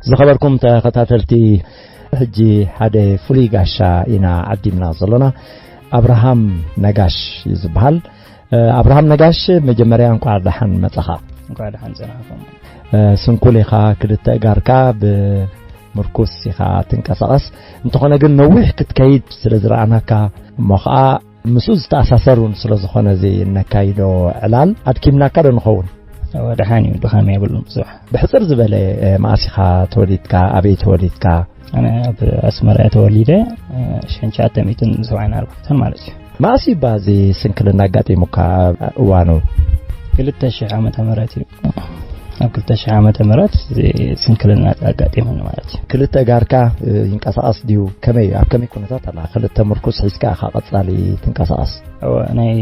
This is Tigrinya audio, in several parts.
ዝኸበርኩም ተኸታተልቲ፣ ሕጂ ሓደ ፍሉይ ጋሻ ኢና ዓዲምና ዘሎና። ኣብርሃም ነጋሽ እዩ ዝበሃል። እ፣ ኣብርሃም ነጋሽ፣ መጀመርያ እንቋዕ ደሓን መጻኻ። እንቋዕ ደሓን ጸናሕኩም። እ፣ ስንኩል ኢኻ፣ ክልተ እጋርካ ብምርኩስ ኢኻ ትንቀሳቐስ። እንተኾነ ግን ነዊሕ ክትከይድ ስለ ዝረኣናካ፣ እሞ ኸኣ ምስኡ ዝተኣሳሰር እውን ስለ ዝኾነ እዚ እነካይዶ ዕላል ኣድኪምናካ ዶ ንኸውን? እወ፣ ደሓን እዩ፣ ድኻም የብሉን ብዙሕ። ብሕጽር ዝበለ፣ እ፣ መኣስ ኢኻ ተወሊድካ? ኣበይ ተወሊድካ? ኣነ ኣብ ኣስመራ እየ ተወሊደ፣ እ፣ ሽሕን ትሽዓተ ሚእትን ሰብዓን ኣርባዕተን ማለት እዩ። መኣስ እዩ እባ እዚ ስንክልና ኣጋጢሙካ እዋኑ? ክልተ ሽሕ ዓመተ ምህረት እዩ። ኣብ ክልተ ሽሕ ዓመተ ምህረት እዚ ስንክልና ኣጋጢሙኒ ማለት እዩ። ክልተ ጋርካ፣ እ፣ ይንቀሳቐስ ድዩ? ከመይ፣ ኣብ ከመይ ኩነታት ኣላ? ክልተ ምርኩስ ሒዝካ ኢኻ ቀጻሊ ትንቀሳቐስ? እወ፣ ናይ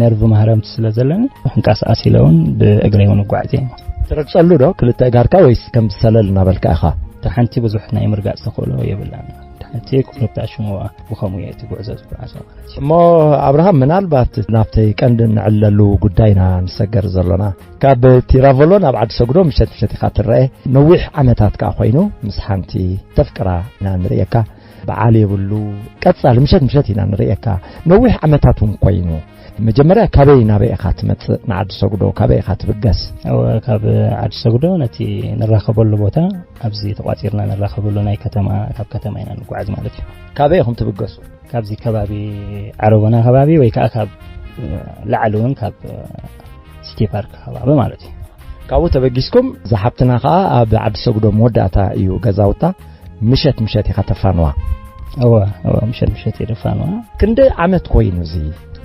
ነርቭ ማህረምቲ ስለ ዘለኒ፣ ክንቀሳቐስ ኢለ እውን ብእግረይ እውን እጓዓዝ እየ። ትረግጸሉ ዶ ክልተ ጋርካ ወይስ ከም ዝሰለል እናበልካ ኢኻ? እታ ሓንቲ ብዙሕ ናይ ምርጋጽ ተኽእሎ የብላን። እታ ሓንቲ ክፍልታ ሽሙዋ ብኸምኡ እየ እቲ ጉዕዞ ዝጓዓዞ ማለት እዩ። እሞ ኣብርሃም፣ ምናልባት ናብቲ ቀንዲ እንዕለሉ ጉዳይና ንሰገር ዘሎና፣ ካብ ቲራቮሎ ናብ ዓዲ ሰጉዶ ምሸት ምሸት ኢኻ ትረአ። ነዊሕ ዓመታት ከኣ ኮይኑ ምስ ሓንቲ ተፍቅራ ኢና ንርእየካ። በዓል የብሉ፣ ቀጻሊ ምሸት ምሸት ኢና ንርእየካ። ነዊሕ ዓመታት እውን ኮይኑ። መጀመርያ ካበይ ናበይ ኢኻ ትመጽእ ንዓዲ ሰጉዶ? ካበይ ኢኻ ትብገስ? እወ፣ ካብ ዓዲ ሰጉዶ ነቲ ንራኸበሉ ቦታ ኣብዚ ተቋጺርና ንራኸበሉ ናይ ከተማ፣ ካብ ከተማ ኢና ንጓዓዝ ማለት እዩ። ካበይ ኢኹም ትብገሱ? ካብዚ ከባቢ ዓረቦና ከባቢ ወይ ከኣ ካብ ላዕሊ እውን ካብ ሲቲ ፓርክ ከባቢ ማለት እዩ። ካብኡ ተበጊስኩም፣ እዛ ሓብትና ከኣ ኣብ ዓዲ ሰጉዶ መወዳእታ እዩ ገዛውታ። ምሸት ምሸት ኢኻ ተፋንዋ? እወ፣ እወ፣ ምሸት ምሸት እየ ደፋንዋ። ክንደይ ዓመት ኮይኑ እዚ?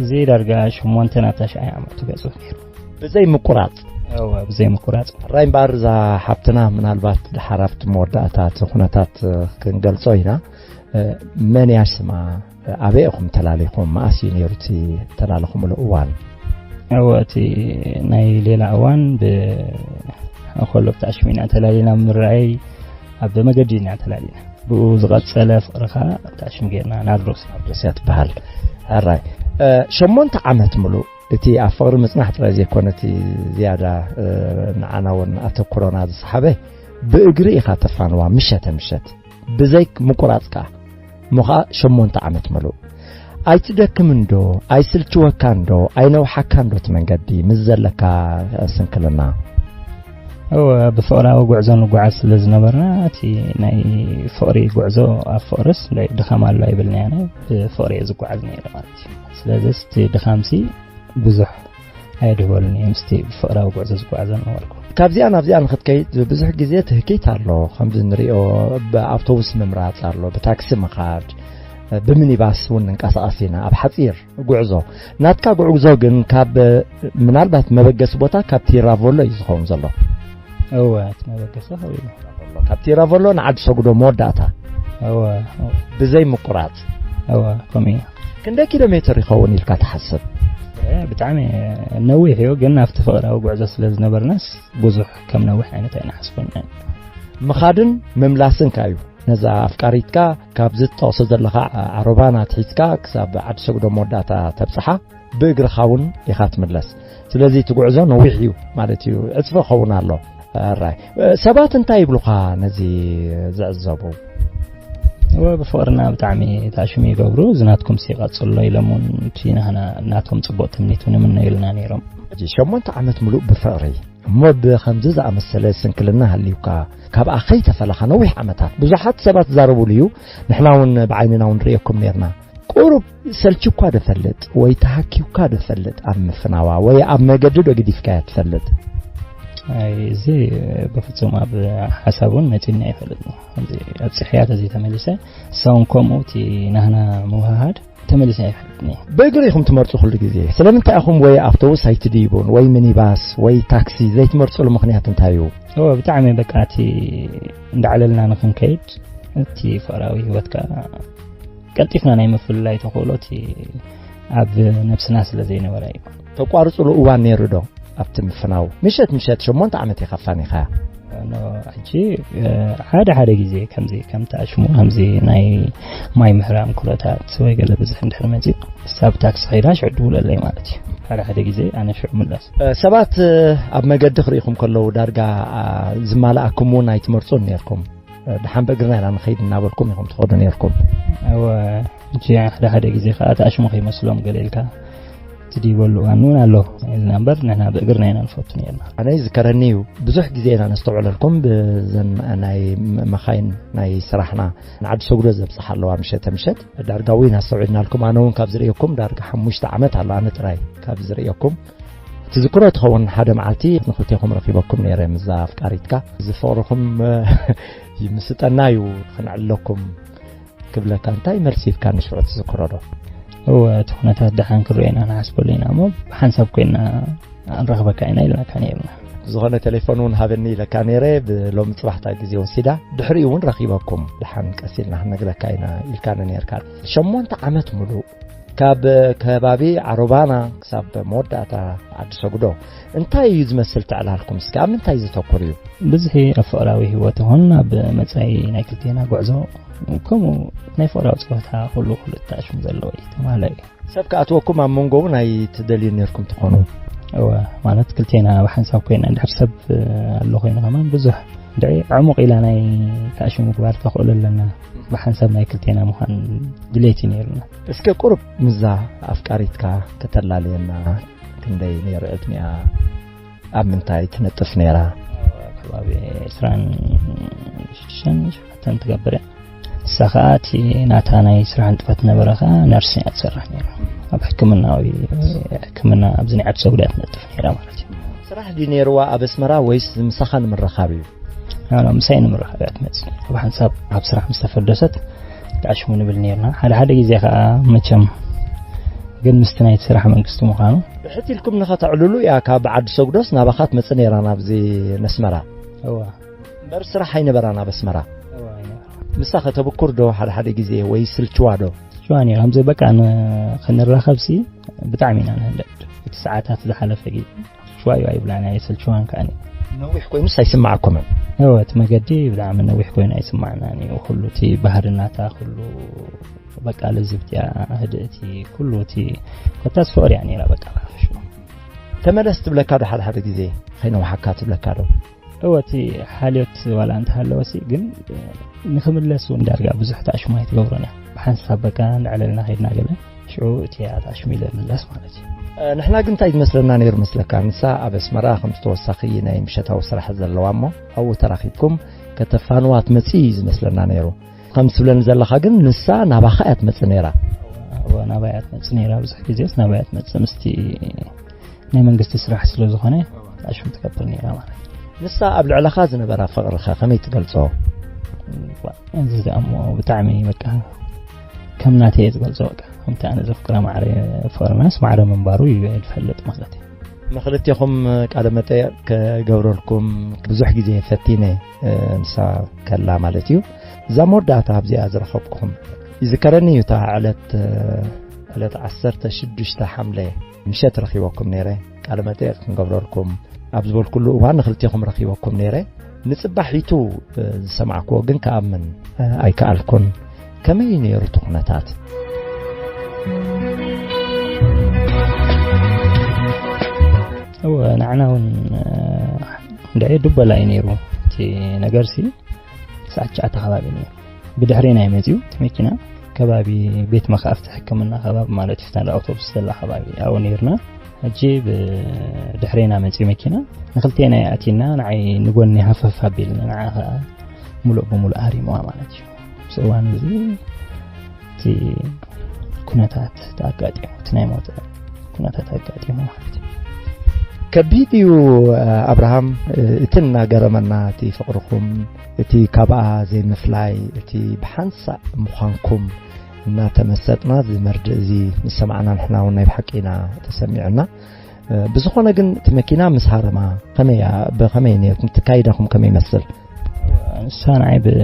እዚ ዳርጋ ሸሞንተ ናብ ታሽዓይ ዓመት ገጹ ነይሩ። ብዘይ ምቁራጽ? እወ፣ ብዘይ ምቁራጽ። ራይ እምበኣር እዛ ሓብትና ምናልባት ድሓር ኣብቲ መወዳእታ እቲ ኩነታት ክንገልጾ ኢና። እ፣ መን እያ ስማ? ኣበይ ኢኹም ተላሊኹም? መኣስ እዩ ነይሩ እቲ ተላለኹምሉ እዋን? እወ፣ እቲ ናይ ሌላ እዋን ብ-፣ ከሎ ብጣዕሽም ኢና ተላሊና፣ ምርኣይ ኣብ መገዲ ኢና ተላሊና። ብኡ ዝቐጸለ ፍቕርኻ ብጣዕሽም ጌርና ናርዶስ። ናርዶስ እያ ትበሃል። ኣራይ፣ እ፣ ሸሞንተ ዓመት ምሉእ እቲ ኣብ ፍቕሪ ምጽናሕ ጥራይ ዘይኮነ፣ እቲ ዝያዳ፣ እ፣ ንዓና እውን ኣተኩሮና ዝሰሓበ፣ ብእግሪ ኢኻ ተፋንዋ ምሸተ ምሸት። ብዘይ ምቁራጽ ከኣ። እሞ ኸኣ ሸሞንተ ዓመት መሉእ። ኣይትደክምን ዶ? ኣይስልችወካን ዶ? ኣይነውሓካን ዶ እቲ መንገዲ ምስ ዘለካ ስንክልና? እወ፣ ብፍቕራዊ ጉዕዞ ንጓዓዝ ስለ ዝነበርና፣ እቲ ናይ ፍቕሪ ጉዕዞ ኣብ ፍቕርስ ናይ ድኻም ኣሎ ኣይብልናዮ። ብፍቕሪ እየ ዝጓዓዝ ነይረ ማለት እዩ። ስለዚ እቲ ድኻምሲ ብዙሕ ኣየድህበሉን እየ ምስቲ ብፍቕራዊ ጉዕዞ ዝጓዓዘ ነበርኩ። ካብዚኣ ናብዚኣ ንኽትከይድ ብዙሕ ግዜ ትህኪት ኣሎ። ከምዚ ንሪኦ ብኣውቶቡስ ምምራጽ ኣሎ፣ ብታክሲ ምኻድ፣ ብሚኒባስ እውን ንንቀሳቐስ ኢና ኣብ ሓጺር ጉዕዞ። ናትካ ጉዕዞ ግን ካብ ምናልባት መበገሲ ቦታ ካብ ቲራቮሎ እዩ ዝኸውን ዘሎ። እወ፣ እቲ መበገሲ ከቢድ እዩ። ካብ ቲራቮሎ ንዓዲ ሰጉዶ መወዳእታ። እወ፣ እወ። ብዘይ ምቁራጽ። እወ፣ ከምኡ እዩ። ክንደይ ኪሎ ሜትር ይኸውን ኢልካ ትሓስብ? እ፣ ብጣዕሚ ነዊሕ እዩ፣ ግን ኣብቲ ፍቕራዊ ጉዕዞ ስለ ዝነበርናስ ብዙሕ ከም ነዊሕ ዓይነት ኣይንሓስቦን። ምኻድን ምምላስን ከ እዩ። ነዛ ኣፍቃሪትካ ካብዚ ትጠቕሶ ዘለኻ ዓሮባና ኣትሒዝካ ክሳብ ዓዲ ሰጉዶ መወዳእታ ተብጽሓ፣ ብእግርኻ እውን ኢኻ ትምለስ። ስለዚ እቲ ጉዕዞ ነዊሕ እዩ ማለት እዩ፣ ዕጽፊ ክኸውን ኣሎ። ኣራይ፣ ሰባት እንታይ ይብሉኻ ነዚ ዝዕዘቡ? እወ፣ ብፍቕርና ብጣዕሚ ታሽሙ ይገብሩ። እዚ ናትኩምሲ ቀጽሎ ኢሎም እውን እቲ ናህና፣ ናቶም ጽቡቕ ትምኒት እውን ይምነዩልና ነይሮም። ሕጂ ሸሞንተ ዓመት ምሉእ ብፍቕሪ፣ እሞ ብኸምዚ ዝኣመሰለ ስንክልና ሃልዩካ፣ ካብኣ ከይተፈለኻ ነዊሕ ዓመታት፣ ብዙሓት ሰባት ዝዛረቡሉ እዩ። ንሕና እውን ብዓይንና እውን ንርእየኩም ነይርና። ቁሩብ ሰልችኳ ዶ ፈልጥ ወይ ተሃኪውካ ዶ ፈልጥ ኣብ ምፍናዋ ወይ ኣብ መገዲ ዶ ገዲፍካያ ትፈልጥ? ኣይ፣ እዚ ብፍጹም ኣብ ሓሳብ እውን መጺኒ ኣይፈልጥን። ከምዚ ኣብጺሕያ ተዘይተመሊሰ፣ እሳ እውን ከምኡ እቲ ናህና ምውህሃድ ተመሊሰ ኣይፈልጥን እየ። ብእግሪ ኢኹም ትመርጹ ኩሉ ግዜ። ስለምንታይ ኢኹም ወይ ኣውቶቡስ ኣይትድይቡን ወይ ሚኒባስ ወይ ታክሲ ዘይትመርጹሉ ምኽንያት እንታይ እዩ? እወ፣ ብጣዕሚ በቃ እቲ እንዳዕለልና ንኽንከይድ እቲ ፍቕራዊ ህይወትካ ቀልጢፍና ናይ ምፍልላይ ተኽእሎ እቲ ኣብ ነብስና ስለ ዘይነበረ እዩ። ተቋርጽሉ እዋን ነይሩ ዶ ኣብቲ ምፍናው? ምሸት ምሸት ሸሞንተ ዓመት ኢኻ ኣፋኒኻያ። ኖ፣ ሕጂ፣ እ፣ ሓደ ሓደ ግዜ ከምዚ፣ ከምቲ ኣሽሙ፣ ከምዚ ናይ ማይ ምህራም ኩነታት ወይ ገለ ብዝሕ እንድሕር መጺኡ፣ ሳብ ታክሲ ኸይዳ ሽዑ ድውለለይ ማለት እዩ። ሓደ ሓደ ግዜ ኣነ ሽዑ ምለስ። እ፣ ሰባት፣ እ፣ ኣብ መገዲ ክርእኹም ከለዉ ዳርጋ፣ ኣ፣ ዝማልኣኩም እውን ኣይትመርጹን ነይርኩም። ድሓን ብእግርና ኢና ንኸይድ እናበልኩም ኢኹም ትኸዱ ነርኩም። እወ፣ እቲ ሓደ ሓደ ግዜ ከዓ ተኣሽሙ ከይመስሎም ገለ ኢልካ ትድይበሉ እዋን እውን ኣሎ። ኢልና እምበር ንሕና ብእግርና ኢና ንፈቱ ነርና። ኣነ ይዝከረኒ እዩ፣ ብዙሕ ግዜ ኢና ነስተውዕለልኩም ብዘን ናይ መኻይን ናይ ስራሕና ንዓዲ ሰጉዶ ዘብፅሓ ኣለዋ ምሸተ ምሸት። ዳርጋ እውን ኣስተውዒልናልኩም። ኣነ እውን ካብ ዝርእየኩም ዳርጋ ሓሙሽተ ዓመት ኣሎ፣ ኣነ ጥራይ ካብ ዝርእየኩም። ትዝክሮ ትኸውን፣ ሓደ መዓልቲ ንኽልቴኹም ረኺበኩም ነይረ፣ ምስዛ ኣፍቃሪትካ። እዚ ፍቕርኹም ይምስጠና እዩ፣ ክንዕለኩም ክብለካ። እንታይ መልሲ ሂብካኒ ሽዑ፣ ትዝክሮ ዶ? እወ፣ እቲ ኩነታት ደሓን ክንሪኦ ኢና ንሓስበሉ ኢና እሞ፣ ብሓንሳብ ኮይና ንረኽበካ ኢና ኢልናካ ነይርና። ዝኾነ ቴሌፎን እውን ሃበኒ ኢለካ ነይረ፣ ብሎሚ ጽባሕታ ግዜ ወሲዳ። ድሕሪኡ እውን ረኺበኩም፣ ደሓን ቀስ ኢልና ክንነግረካ ኢና ኢልካኒ ነይርካ። ሸሞንተ ዓመት ሙሉእ ካብ ከባቢ ዓሮባና ክሳብ መወዳእታ ዓዲ ሰጉዶ እንታይ እዩ ዝመስል ትዕላልኩም? እስከ ኣብ ምንታይ ዘተኩር እዩ? ብዝሒ ኣብ ፍቕራዊ ህይወት ይኹን ኣብ መጻኢ ናይ ክልቴና ጉዕዞ፣ ከምኡ ናይ ፍቕራዊ ጸወታ ኩሉ ክልተ ኣሽሙ ዘለዎ እዩ፣ ተማላኢ እዩ። ሰብ ክኣትወኩም ኣብ መንጎ እውን ኣይትደልዩ ነርኩም ትኾኑ? እወ፣ ማለት ክልቴና ብሓንሳብ ኮይና፣ እንድሕር ሰብ ኣሎ ኮይኑ ከማን ብዙሕ እንድዒ ዕሙቕ ኢላ ናይ ተኣሽሙ ምግባር ተኽእሎ ኣለና። ብሓንሳብ ናይ ክልቴና ምዃን ድሌት እዩ ነይሩና። እስከ ቁሩብ ምዛ ኣፍቃሪትካ ከተላልየና፣ ክንደይ ነይሩ ዕድሚኣ? ኣብ ምንታይ ትነጥፍ ነይራ? ከባቢ ዕስራን ሽዱሽተን ሸውዓተን ትገብር እያ። ንሳ ኸዓ እቲ ናታ ናይ ስራሕ ንጥፈት ነበረ ኸዓ ነርስ እያ ትሰርሕ ነይራ። ኣብ ሕክምናዊ፣ ሕክምና ኣብዚ ናይ ዓዲ ሰጉድ እያ ትነጥፍ ነይራ ማለት እዩ። ስራሕ ድዩ ነይርዋ ኣብ ኣስመራ ወይስ ምሳኻ ንምርኻብ እዩ? ኣነ ምሳይ ንምርኻብ እያ ትመጽእ። ኣብ ሓንሳብ ኣብ ስራሕ ምስ ተፈደሰት ተኣሽሙ ንብል ነይርና። ሓደ ሓደ ግዜ ኸዓ መቸም ግን ምስቲ ናይቲ ስራሕ መንግስቲ ምዃኑ። ብሕት ኢልኩም ንኸተዕልሉ እያ ካብ ዓዲ ሰጉዶስ ናባኻ ትመጽእ ነይራ ናብዚ ነስመራ? እዋ። እምበር ስራሕ ኣይነበራን ኣብ ኣስመራ? እዋ፣ ኣይነበራን። ንሳ ከተብኩር ዶ ሓደ ሓደ ግዜ ወይ ስልችዋ ዶ? ስልችዋ ነይሩ። ከምዚ በቃ ን-፣ ክንራኸብሲ ብጣዕሚ ኢና ንህለድ። እቲ ሰዓታት ዝሓለፈ ግዜ ስልችዋ እዩ ኣይብላን፣ ኣይስልችዋን ከኣኒ። ነዊሕ ኮይኑስ ኣይስማዓኩምን? እወ፣ እቲ መገዲ ብጣዕሚ ነዊሕ ኮይኑ ኣይስማዕናን እዩ። ኩሉ እቲ ባህሪ ናታ፣ ኩሉ በቃ ልዝብቲያ፣ ህድእቲ፣ ኩሉ እቲ ኮታስ ፍቕሪ እያ ነይራ በቃ ብሓፈሽኡ። ተመለስ ትብለካ ዶ ሓደ ሓደ ግዜ? ከይነውሓካ ትብለካ ዶ? እወ፣ እቲ ሓልዮት ዋላ እንተሃለወሲ ግን ንኽምለስ እውን ዳርጋ ብዙሕ ተኣሽሙ ኣይትገብሮን እያ። ብሓንሳብ በቃ ንዕለልና ከይድና ገለ ሽዑ እቲ ኣታሽሚለ ምለስ ማለት እዩ። እ፣ ንሕና ግን እንታይ ዝመስለና ነይሩ መስለካ? ንሳ ኣብ ኣስመራ ከምቲ ተወሳኺ ናይ ምሸታዊ ስራሕ ዘለዋ እሞ ኣብኡ ተራኺብኩም ከተፋንዋ ትመጽእ እዩ ዝመስለና ነይሩ። ከም ትብለኒ ዘለኻ ግን ንሳ ናባኻ እያ ትመጽእ ነይራ። እዋ፣ ናባይ እያ ትመጽእ ነይራ። ብዙሕ ግዜስ ናባይ እያ ትመጽእ። ምስቲ ናይ መንግስቲ ስራሕ ስለ ዝኾነ ኣሽም ትገብር ነይራ ማለት እዩ። ንሳ ኣብ ልዕለኻ ዝነበራ ፍቕርኸ ከመይ ትገልጾ? እዋ፣ እዚ ደኣ እሞ ብጣዕሚ በቃ ከም ናተይ እየ ዝገልጾ። በቃ ከምቲ ኣነ ዘፍቅራ ማዕረ ፍቕርናስ ማዕረ ምንባሩ እዩ ዝፈልጥ ማለት እዩ። ንኽልቴኹም ቃለ መጠየቕ ክገብረልኩም ብዙሕ ግዜ ፈቲነ፣ እ፣ ንሳ ከላ ማለት እዩ። እዛ መወዳእታ ኣብዚኣ ዝረኸብኩኹም ይዝከረኒ እዩ። እታ ዕለት፣ እ፣ ዕለት ዓሰርተ ሽዱሽተ ሓምለ ምሸት ረኺበኩም ነይረ። ቃለ መጠየቕ ክንገብረልኩም ኣብ ዝበልኩሉ እዋን ንኽልቴኹም ረኺበኩም ነይረ። ንጽባሒቱ፣ እ፣ ዝሰማዕክዎ ግን ክኣምን፣ እ፣ ኣይከኣልኩን። ከመይ እዩ ነይሩ እቲ ኩነታት? እወ፣ ንዓና እውን፣ እ፣ እንድዒ ዱበላ እዩ ነይሩ። እቲ ነገርሲ ሰዓት ትሽዓተ ከባቢ ነይሩ። ብድሕሬና እዩ መጺኡ እቲ መኪና። ከባቢ ቤት መኻፍቲ ሕክምና ከባቢ ማለት እዩ፣ ስታንድ ኣውቶቡስ ዘላ ከባቢ ኣብኡ ነይርና። ሕጂ ብድሕሬና መጺኡ መኪና። ንኽልቴና እዩ ኣቲና፣ ንዓይ ንጎኒ ሃፈፍ ኣቢልኒ፣ ንዓ ኸኣ ሙሉእ ብሙሉእ ሃሪምዋ ማለት እዩ። ኣብዚ እዋን እዚ እቲ ኩነታት ኣጋጢሙ፣ እቲ ናይ ሞት ኩነታት ኣጋጢሙ ማለት እዩ። ከቢድ እዩ፣ ኣብርሃም። እቲ እናገረመና፣ እቲ ፍቕርኹም፣ እቲ ካብኣ ዘይምፍላይ፣ እቲ ብሓንሳእ ምዃንኩም እናተመሰጥና፣ እዚ መርድእ እዚ ምስ ሰማዕና፣ ንሕና እውን ናይ ብሓቂ ኢና ተሰሚዑና። ብዝኾነ ግን፣ እቲ መኪና ምስ ሃረማ፣ ከመይ እያ፣ ብኸመይ ነይርኩም? እቲ ካይዳኹም ከመይ ይመስል? ንሳ ንዓይ ብ-፣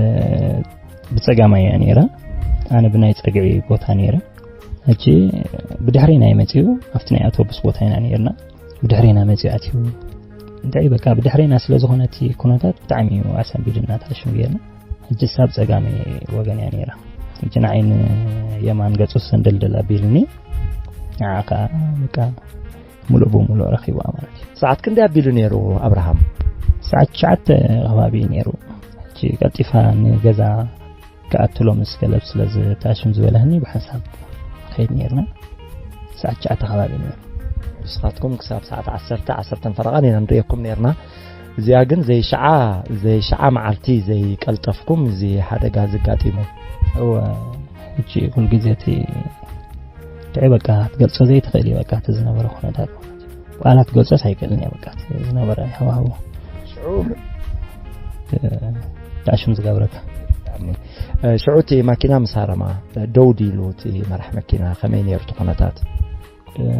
ብጸጋማይ እያ ነይራ። ኣነ ብናይ ጸግዒ ቦታ ነይረ። ሕጂ ብድሕሬና እዩ መጺኡ፣ ኣብቲ ናይ ኣውቶቡስ ቦታ ኢና ነይርና። ብድሕሬና መጺኡ ኣትዩ። እንታይ በቃ ብድሕሬና ስለ ዝኾነ እቲ ኩነታት ብጣዕሚ እዩ ኣሰንቢዱና፣ ተኣሽሙ ጌርና። ሕጂ ሳብ ጸጋሚ ወገን እያ ነይራ። ሕጂ ንዓይ ንየማን ገጹ ሰንደልደል ኣቢልኒ፣ ንዓ ከኣ በቃ ሙሉእ ብሙሉእ ረኺብዋ ማለት እዩ። ሰዓት ክንደይ ኣቢሉ ነይሩ ኣብርሃም? ሰዓት ትሽዓተ ከባቢ እዩ ነይሩ። ሕጂ ቀልጢፋ ንገዛ ክኣትሎ ምስ ገለብ ስለ ዝተኣሽም ዝበለህኒ ብሓንሳብ ኸይድ ነርና። ሰዓት ትሽዓተ ከባቢ ነይሩ። ንስኻትኩም ክሳብ ሰዓት ዓሰርተ፣ ዓሰርተ ፈረቓ ኢና ንርእየኩም ነርና። እዚኣ ግን ዘይሽዓ፣ ዘይሽዓ መዓልቲ ዘይቀልጠፍኩም እዚ ሓደጋ ዘጋጢሙ። እወ፣ ሕጂ ኩል ግዜ እቲ ድዒ በቃ ክትገልጾ ዘይትኽእል እዩ። በቃ እቲ ዝነበረ ኩነታት ማለት እዩ። ብቃላት ክትገልጾስ ኣይክእልን እየ። በቃ እቲ ዝነበረ ሃዋህው። ሽዑ ተኣሽም ዝገብረካ። ሽዑ እቲ ማኪና ምስ ሃረማ ደው ዲሉ እቲ መራሕ መኪና ከመይ ነይሩ እቲ ኩነታት?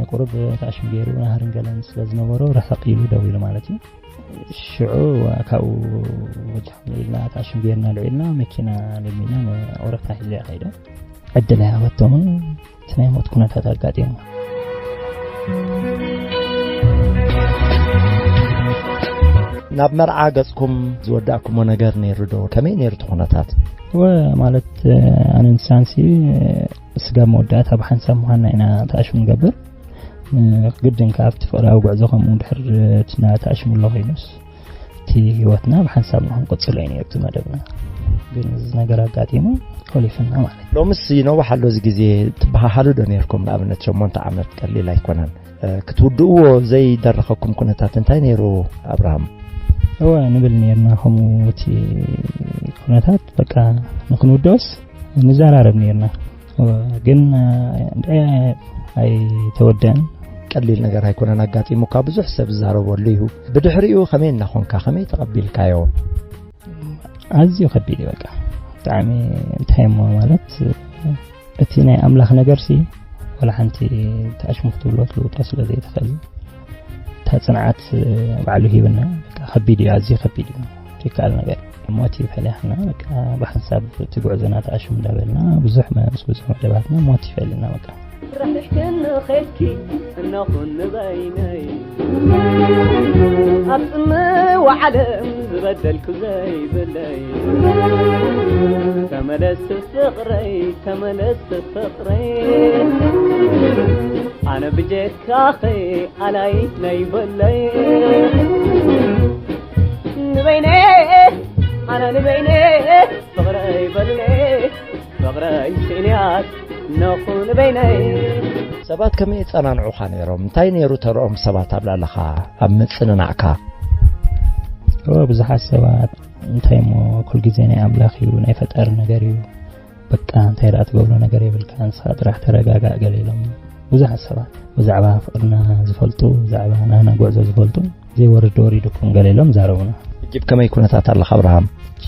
ቁሩብ ተኣሽም ገይሩ ናህርን ገለን ስለ ዝነበሮ ርሕቕ ኢሉ ደው ኢሉ ማለት እዩ። ሽዑ ካብኡ ወዲሕና ኢልና ተኣሽም ገይርና ልዒልና መኪና ለሚና ንኦረፍታ ሒዘ ከይደ። ዕድል ኣይሃበቶምን። እቲ ናይ ሞት ኩነታት ኣጋጢሙ። ናብ መርዓ ገጽኩም ዝወዳእኩሞ ነገር ነይሩ ዶ? ከመይ ነይሩ እቲ ኩነታት? ወ-፣ ማለት፣ ኣነ ንሳንሲ ስጋብ መወዳእታ ብሓንሳብ ምዃንና ኢና ተኣሽሙ ንገብር። ግድን ከኣ ኣብቲ ፍቕራዊ ጉዕዞ ከምኡ ድሕር እቲ እናተኣሽሙ ኣሎ ኮይኑስ፣ እቲ ህይወትና ብሓንሳብ ንክንቅጽሎ እዩ ነይሩ እቲ መደብና። ግን እዚ ነገር ኣጋጢሙ ኮሊፍና ማለት እዩ። ሎምስ ይነውሕ ኣሎ እዚ ግዜ ትበሃሃሉ ዶ ነይርኩም? ንኣብነት ሸሞንተ ዓመት ቀሊል ኣይኮነን። እ፣ ክትውድእዎ ዘይደረኸኩም ኩነታት እንታይ ነይሩ ኣብርሃም? እወ፣ ንብል ነይርና ከምኡ እቲ ኩነታት በቃ ንክንውድኦስ ንዘራረብ ነይርና። እወ፣ ግን፣ እ፣ ኣይተወደአን። ቀሊል ነገር ኣይኮነን ኣጋጢሙካ፣ ብዙሕ ሰብ ዝዛረበሉ እዩ። ብድሕሪኡ ከመይ እናኾንካ፣ ከመይ ተቐቢልካዮ? ኣዝዩ ከቢድ እዩ በቃ። ብጣዕሚ እንታይ እሞ ማለት፣ እቲ ናይ ኣምላኽ ነገርሲ ዋላ ሓንቲ ተኣሽሙ ክትብሎ ትልውጦ ስለ ዘይትኽእል፣ እታ ጽንዓት ባዕሉ ሂብና። በቃ ከቢድ እዩ፣ ኣዝዩ ከቢድ እዩ። ዘይከኣል ነገር። ሞት ይፈሊሓና፣ በቃ ብሓንሳብ እቲ ጉዕዞና ተኣሽሙ እንዳበልና፣ ብዙሕ መ-፣ ምስ ብዙሕ መደባትና ሞት ይፈልና በቃ። ርሕርሕክን ኸድኪ እነኹን ንበይነይ፣ ኣብ ጽምዋ ዓለም ዝበደልኩ ዘይብለይ። ተመለስ ፍቕረይ፣ ተመለስ ፍቕረይ፣ ኣነ ብጀካኺ ኣላይ ናይ በለይ። ንበይነይ፣ ኣነ ንበይነይ፣ ፍቕረይ በልኒ፣ ፍቕረይ ስእንያት ነኹ ንበይነይ። ሰባት ከመይ የጸናንዑኻ ነይሮም? እንታይ ነይሩ ተርኦም ሰባት ኣብ ልዕለኻ ኣብ ምጽንናዕካ? እወ፣ ብዙሓት ሰባት እንታይ እሞ ኩል ግዜ ናይ ኣምላኽ እዩ፣ ናይ ፈጣሪ ነገር እዩ፣ በቃ እንታይ ደኣ ትገብሮ ነገር የብልካ፣ ንስኻ ጥራሕ ተረጋጋእ ገለ ኢሎም ብዙሓት ሰባት። ብዛዕባ ፍቕርና ዝፈልጡ፣ ብዛዕባ ናህና ጉዕዞ ዝፈልጡ፣ ዘይወርድ ወሪዱኩም ገለ ኢሎም ዛረቡና። ሕጂ ብከመይ ኩነታት ኣለኻ ኣብርሃም? ሕጂ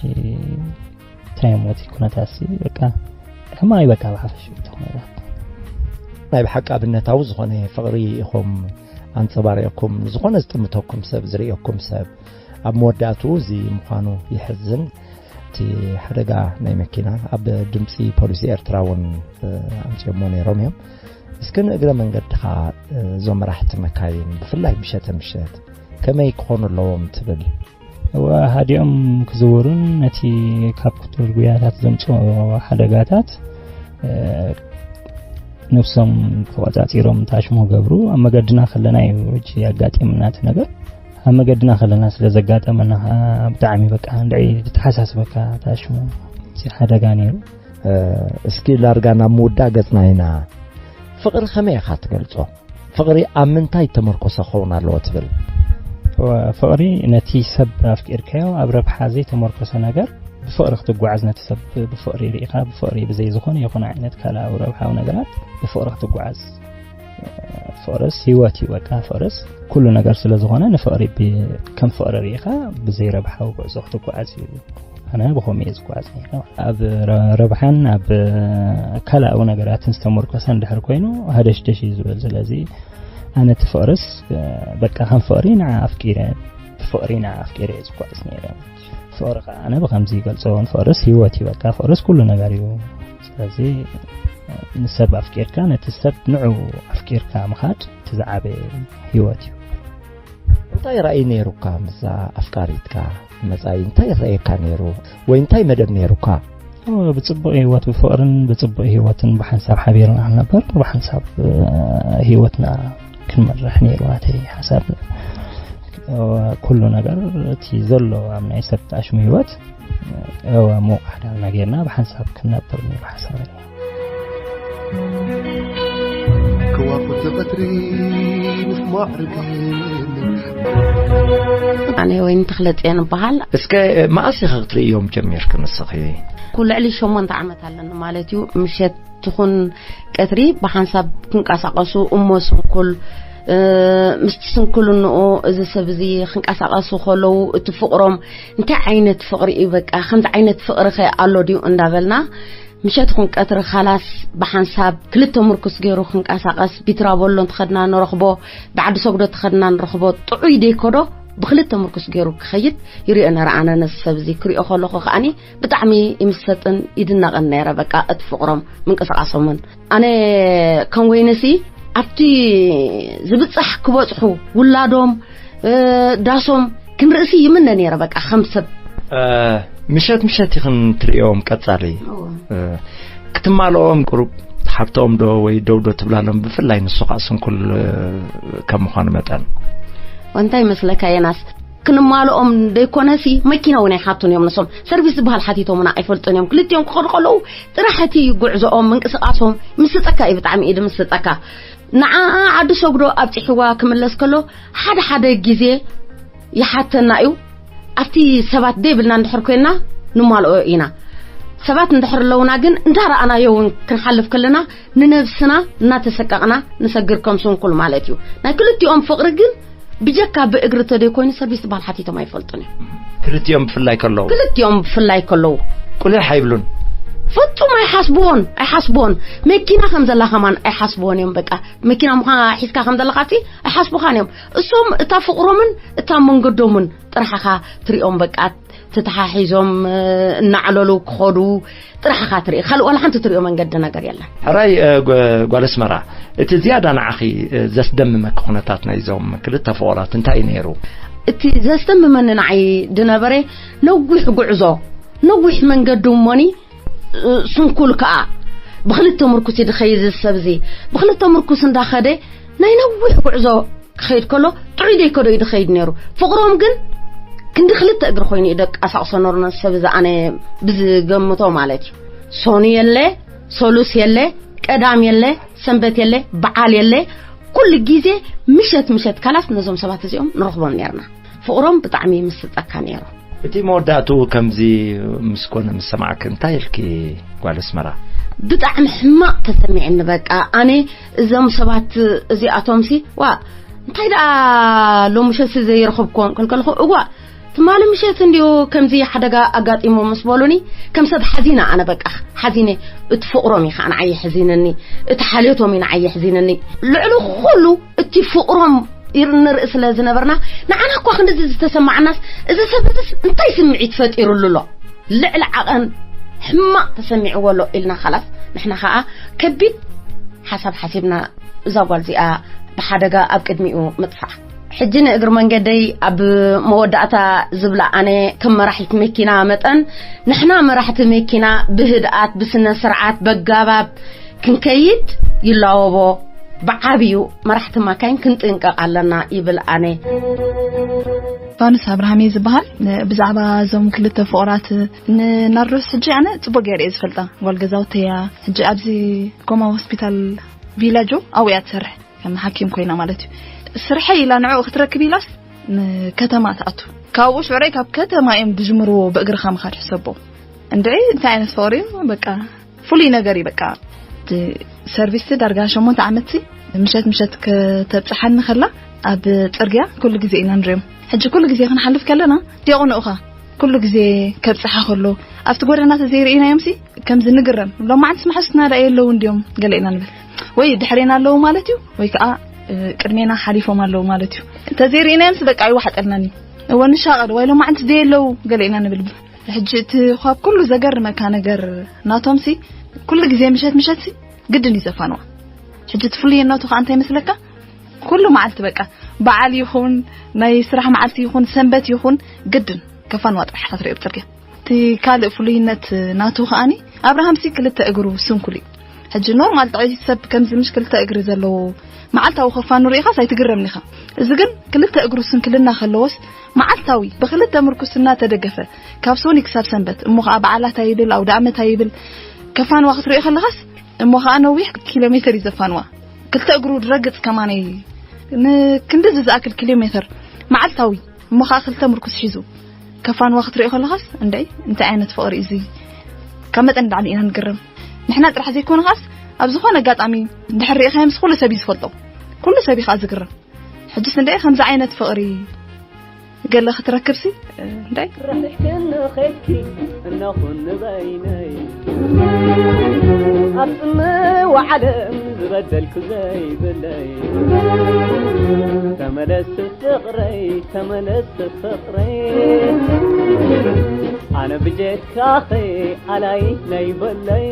እንታይ እሞ እቲ ኩነታትሲ በቃ ሕማቕ እዩ በቃ ብሓፈሽኡ እቲ ኩነታት። ናይ ብሓቂ ኣብነታዊ ዝኾነ ፍቕሪ ኢኹም ኣንጸባሪቕኩም፣ ንዝኾነ ዝጥምተኩም ሰብ፣ ዝርእየኩም ሰብ። ኣብ መወዳእትኡ እዚ ምዃኑ የሕዝን። እቲ ሓደጋ ናይ መኪና ኣብ ድምጺ ፖሊስ ኤርትራ እውን፣ እ፣ ኣምጺኦሞ ነይሮም እዮም። እስኪ ንእግረ መንገድኻ፣ እ፣ እዞም መራሕቲ መካይን ብፍላይ ምሸተ ምሸት ከመይ ክኾኑ ኣለዎም ትብል? እወ፣ ሃዲኦም ክዝውሩን ነቲ ካብ ክቱር ጉያታት ዘምጽኦ ሓደጋታት፣ እ፣ ነብሶም ተቖጻጺሮም ታሽሙ ገብሩ። ኣብ መገድና ከለና እዩ ሕጂ ኣጋጢምና እቲ ነገር። ኣብ መገድና ከለና ስለ ዘጋጠመና ከዓ ብጣዕሚ በቃ እንድዒ ዝተሓሳስበካ ታሽሙ፣ እቲ ሓደጋ ነይሩ። እ፣ እስኪ ዳርጋ ናብ ምውዳእ ገጽና ኢና። ፍቕሪ ከመይ ኢኻ ትገልጾ? ፍቕሪ ኣብ ምንታይ ተመርኮሰ ክኸውን ኣለዎ ትብል? ወ-፣ ፍቕሪ ነቲ ሰብ ኣፍቂርካዮ ኣብ ረብሓ ዘይተመርኮሰ ነገር ብፍቕሪ ክትጓዓዝ፣ ነቲ ሰብ ብፍቕሪ ርኢኻ፣ ብፍቕሪ ብዘይ ዝኾነ ይኹን ዓይነት ካልኣዊ ረብሓዊ ነገራት ብፍቕሪ ክትጓዓዝ። ፍቕርስ ህይወት እዩ። በቃ ፍቕርስ ኩሉ ነገር ስለ ዝኾነ ንፍቕሪ ብ-፣ ከም ፍቕሪ ርኢኻ ብዘይ ረብሓዊ ጉዕዞ ክትጓዓዝ እዩ። ኣነ ብኸምኡ እየ ዝጓዓዝ ነይረ። ኣብ ረ-፣ ረብሓን ኣብ ካልኣዊ ነገራትን ዝተመርኮሰ እንድሕር ኮይኑ ሃደሽደሽ እዩ ዝብል። ስለዚ ኣነ እቲ ፍቕርስ በቃ ከም ፍቕሪ ንዓ ኣፍቂረ፣ ብፍቕሪ ንዓ ኣፍቂረ እየ ዝጓዓዝ ነይረ። ፍቕሪ ከኣ ኣነ ብኸምዚ ይገልጾ፣ ፍቕርስ ህይወት እዩ። በቃ ፍቕርስ ኩሉ ነገር እዩ። ስለዚ ንሰብ ኣፍቂርካ፣ ነቲ ሰብ ንዑ ኣፍቂርካ ምኻድ እቲ ዝዓበየ ህይወት እዩ። እንታይ ራእይ ነይሩካ ምስዛ ኣፍቃሪትካ? መጻኢ እንታይ ይረኣየካ ነይሩ? ወይ እንታይ መደብ ነይሩካ? ኦ፣ ብጽቡቕ ህይወት፣ ብፍቕርን ብጽቡቕ ህይወትን ብሓንሳብ ሓቢርና ክንነበር፣ ብሓንሳብ፣ እ፣ ህይወትና ክንመርሕ ነይሩ ናተይ ሓሳብ። እ፣ ኩሉ ነገር እቲ ዘሎ ኣብ ናይ ሰብ ተኣሽሙ ህይወት እዋ፣ ምውቕ ሓዳርና ጌርና ብሓንሳብ ክንነብር ነይሩ ሓሳበይ። ከዋኽብቲ ቀትሪ ምስ ማዕርግ ኣነ ወይን ተኽለጽዮን እበሃል። እስከ መኣስ ኢኺ ክትርእዮም ጀሚርኪ ንስኺ? ኩ ልዕሊ ሸሞንተ ዓመት ኣለኒ ማለት እዩ። ምሸት ትኹን ቀትሪ ብሓንሳብ ክንቀሳቐሱ እሞ ስንኩል፣ እ፣ ምስቲ ስንኩልንኡ እዚ ሰብ እዚ ክንቀሳቐሱ ከለዉ እቲ ፍቕሮም እንታይ ዓይነት ፍቕሪ እዩ፣ በቃ ከምዚ ዓይነት ፍቕሪ ኸ ኣሎ ድዩ እንዳበልና ምሸት ይኹን ቀትሪ ካላስ ብሓንሳብ ክልተ ምርኩስ ገይሩ ክንቀሳቐስ፣ ቢትራ ቦሎ እንተኸድና ንረኽቦ፣ ብዓዲ ሰጉዶ እንተኸድና ንረኽቦ፣ ጥዑይ ደይኮዶ ብክልተ ምርኩስ ገይሩ ክኸይድ ይሪኦ ነረ። ኣነ ነዚ ሰብ እዚ ክሪኦ ከለኹ ከኣኒ ብጣዕሚ ይምሰጥን ይድነቕን ነይረ። በቃ እቲ ፍቕሮም ምንቅስቓሶምን ኣነ ከም ወይነሲ ኣብቲ ዝብጻሕ ክበጽሑ ውላዶም፣ እ፣ ዳሶም ክንርእሲ ይምነ ነይረ። በቃ ከም ሰብ እ፣ ምሸት ምሸት ኢኽን ትርእዮም ቀጻሊ? እወ። እ፣ ክትማልኦም ቁሩብ ሓብቶም ዶ ወይ ደው ዶ ትብላሎም? ብፍላይ ንሱ ኸኣ ስንኩል፣ እ፣ ከም ምዃኑ መጠን። እንታይ ይመስለካ ዮናስ? ክንማልኦም ደይኮነሲ መኪና እውን ኣይሓቱን እዮም። ንሶም ሰርቪስ ዝበሃል ሓቲቶምና ኣይፈልጡን እዮም። ክልቲኦም ክኸዱ ከለዉ ጥራሕ እቲ ጉዕዞኦም ምንቅስቓሶም ምስጠካ እዩ፣ ብጣዕሚ እዩ ድምስጠካ። ንዓ ዓዲ ሰጉዶ ኣብፂሕዋ ክምለስ ከሎ ሓደ ሓደ ግዜ ይሓተና እዩ። ኣብቲ ሰባት ደይብልና እንድሕር ኮይንና ንማልኦ ኢና። ሰባት እንድሕር ኣለውና ግን እንዳረኣናዮ እውን ክንሓልፍ ከለና ንነብስና እናተሰቀቕና ንሰግር ከም ስንኩል ማለት እዩ። ናይ ክልቲኦም ፍቕሪ ግን ብጀካ ብእግሪ ተደይ ኮይኑ ሰርቪስ ዝበሃል ሓቲቶም ኣይፈልጡን እዮም። ክልቲኦም ብፍላይ ከለዉ? ክልቲኦም ብፍላይ ከለዉ። ቁሊሕ ኣይብሉን? ፍጹም ኣይሓስብዎን፣ ኣይሓስብዎን። መኪና ከም ዘላ ከማን ኣይሓስብዎን እዮም። በቃ መኪና ምዃ ሒዝካ ከም ዘለኻሲ ኣይሓስቡኻን እዮም። እሶም እታ ፍቕሮምን እታ መንገዶምን ጥራሕኻ ትሪኦም። በቃ ተተሓሒዞም፣ እ፣ እናዕለሉ ክኸዱ ጥራሕኻ ትርኢ። ካልእ ዋላ ሓንቲ ትሪኦ መንገዲ ነገር የለን። ሕራይ፣ እ፣ ጓ-፣ ጓል ኣስመራ፣ እቲ ዝያዳ ንዓኺ፣ እ፣ ዘስደምመኪ ኩነታት ናይዞም ክልተ ፍቑራት እንታይ እዩ ነይሩ? እቲ ዘስደምመኒ ንዓይ ድነበረ ነዊሕ ጉዕዞ፣ ነዊሕ መንገዲ እሞኒ፣ እ፣ ስንኩል ከኣ ብክልተ ምርኩስ እዩ ድኸይድ እዚ ሰብ እዚ። ብክልተ ምርኩስ እንዳኸደ ናይ ነዊሕ ጉዕዞ ክኸይድ ከሎ ጥዑይ ደይከዶ እዩ ድኸይድ ነይሩ። ፍቕሮም ግን ክንዲ ክልተ እግሪ ኮይኑ እዩ ደቃሳቕሶ ነሩ። ነዚ ሰብ እዚ ኣነ ብዝገምቶ ማለት እዩ። ሶኑ የለ፣ ሶሉስ የለ፣ ቀዳም የለ፣ ሰንበት የለ፣ በዓል የለ። ኩሉ ግዜ ምሸት ምሸት ካላስ ነዞም ሰባት እዚኦም ንረኽቦም ነርና። ፍቕሮም ብጣዕሚ ይምስጠካ ነይሩ። እቲ መወዳእትኡ ከምዚ ምስ ኮነ ምስ ሰማዕኪ እንታይ ኢልኪ ጓል ኣስመራ? ብጣዕሚ ሕማቕ ተሰሚዕኒ። በቃ ኣነ እዞም ሰባት እዚኣቶምሲ ዋ እንታይ ደኣ ሎምሸሲ ዘይረኸብክዎም ከልከልኹ እዋ ትማሊ ምሸት እንዲኡ ከምዚ ሓደጋ ኣጋጢሙ ምስ በሉኒ ከም ሰብ ሓዚነ። ኣነ በቃ ሓዚነ። እቲ ፍቕሮም እዩ ከዓ ንዓይ የሕዚነኒ፣ እቲ ሓልዮቶም እዩ ንዓይ የሕዚነኒ። ልዕሊ ኩሉ እቲ ፍቕሮም ይር-፣ ንርኢ ስለ ዝነበርና ንዓና እኳ ክንድዚ ዝተሰማዓናስ እዚ ሰብ እዚስ እንታይ ስምዒት ፈጢሩሉ ኣሎ? ልዕሊ ዓቐን ሕማቕ ተሰሚዕዎ ኣሎ ኢልና። ኻላስ ንሕና ኸኣ ከቢድ ሓሳብ ሓሲብና እዛ ጓል እዚኣ ብሓደጋ ኣብ ቅድሚኡ ምጥፋኣ። ሕጂ ንእግሪ መንገደይ ኣብ መወዳእታ ዝብላ ኣነ ከም መራሒት መኪና መጠን ንሕና መራሕቲ መኪና ብህድኣት ብስነ ስርዓት በጋባብ ክንከይድ ይላወቦ። ብዓብዩ መራሕቲ ማካይን ክንጥንቀቕ ኣለና ይብል ኣነ። ፋኑስ ኣብርሃም እየ ዝበሃል። ብዛዕባ እዞም ክልተ ፍቑራት ንናርዶስ ሕጂ ኣነ ጽቡቅ ገይረ እየ ዝፈልጣ። ጓል ገዛውተይ እያ። ሕጂ ኣብዚ ኮማ ሆስፒታል ቪላጆ ኣብኡ እያ ትሰርሕ። ከም ሓኪም ኮይና ማለት እዩ። ስርሐይ ኢላ ንዕኡ ክትረክብ ኢላስ ንከተማ ትኣቱ። ካብኡ ሽዑረይ ካብ ከተማ እዮም ዝጅምርዎ ብእግርኻ ምኻድ ሕሰቦ። እንድዒ እንታይ ዓይነት ፍቕሪ እዩ? በቃ ፍሉይ ነገር እዩ። በቃ እቲ ሰርቪስ ዳርጋ ሸሞንተ ዓመት ምሸት ምሸት ከተብጽሓኒ ከላ ኣብ ጽርግያ ኩሉ ግዜ ኢና ንሪኦም። ሕጂ ኩሉ ግዜ ክንሓልፍ ከለና ዲያቆንኡኻ ኩሉ ግዜ ከብጽሓ ከሎ ኣብቲ ጎደና ተዘይርኢናዮምሲ ከምዚ ንግረም። ሎማዓንትስ መሓዙትና ደኣ የለውን ድዮም ገለ ኢና ንብል። ወይ ድሕሬና ኣለዉ ማለት እዩ፣ ወይ ከኣ፣ እ፣ ቅድሜና ሓሊፎም ኣለዉ ማለት እዩ። እንተዘይርኢናዮምሲ በቃ ኣይዋሓጠልናን እዩ። እወ ንሻቐል፣ ወይ ሎማዓንትስ ደየለዉ ገለ ኢና ንብል። ሕጂ እቲ ካብ ኩሉ ዘገርመካ ነገር ናቶምሲ ኩሉ ግዜ ምሸት ምሸትሲ ግድን እዩ ዘፋንዋ። ሕጂ እቲ ፍሉይነቱ ከኣ እንታይ ይመስለካ? ኩሉ መዓልቲ በቃ በዓል ይኹን ናይ ስራሕ መዓልቲ ይኹን ሰንበት ይኹን ግድን ከፋንዋ ጥራሕ ኢኻ ትሪኦ ብጽርግያ። እቲ ካልእ ፍሉይነት ናቱ ከኣኒ ኣብርሃምሲ ክልተ እግሩ ስንኩል እዩ። ሕጂ ኖርማል ጥዑይ ሰብ ከምዚ ምሽ ክልተ እግሪ ዘለዎ መዓልታዊ ከፋኑ ርኢኻስ ኣይትግረምን ኢኻ። እዚ ግን ክልተ እግሩ ስንክልና ከለዎስ መዓልታዊ ብክልተ ምርኩስ እናተደገፈ ካብ ሶኒ ክሳብ ሰንበት እሞ ከዓ በዓላት ኣይብል ኣውደ ዓመት ኣይብል ከፋንዋ ክትሪኦ ከለኻስ እሞ ከዓ ነዊሕ ኪሎ ሜትር እዩ ዘፋንዋ። ክልተ እግሩ ድረግፅ ከማነይ ንክንድዚ ዝኣክል ኪሎ ሜትር መዓልታዊ እሞ ከዓ ክልተ ምርኩስ ሒዙ ከፋንዋ ክትሪኦ ከለኻስ እንደይ እንታይ ዓይነት ፍቕሪ እዩ እዚ? ካብ መጠን ላዕሊ ኢና ንግረም። ንሕና ጥራሕ ዘይኮነ ኻስ ኣብ ዝኾነ ኣጋጣሚ እንድሕር ርኢኻዮ ምስ ኩሉ ሰብ እዩ ዝፈልጦ። ኩሉ ሰብ እዩ ከዓ ዝግረም። ሕጅስ እንደ ከምዚ ዓይነት ፍቕሪ ገለ ክትረክብሲ እንታይ ርሕሕክን ኸድኪ እነኹን ንበይነይ ኣብ ጽምዋ ዓለም ዝበደልኩ ዘይብለይ ተመለስ ፍቕረይ ተመለስ ፍቕረይ ኣነ ብጀካኸይ ኣላይ ናይ በለይ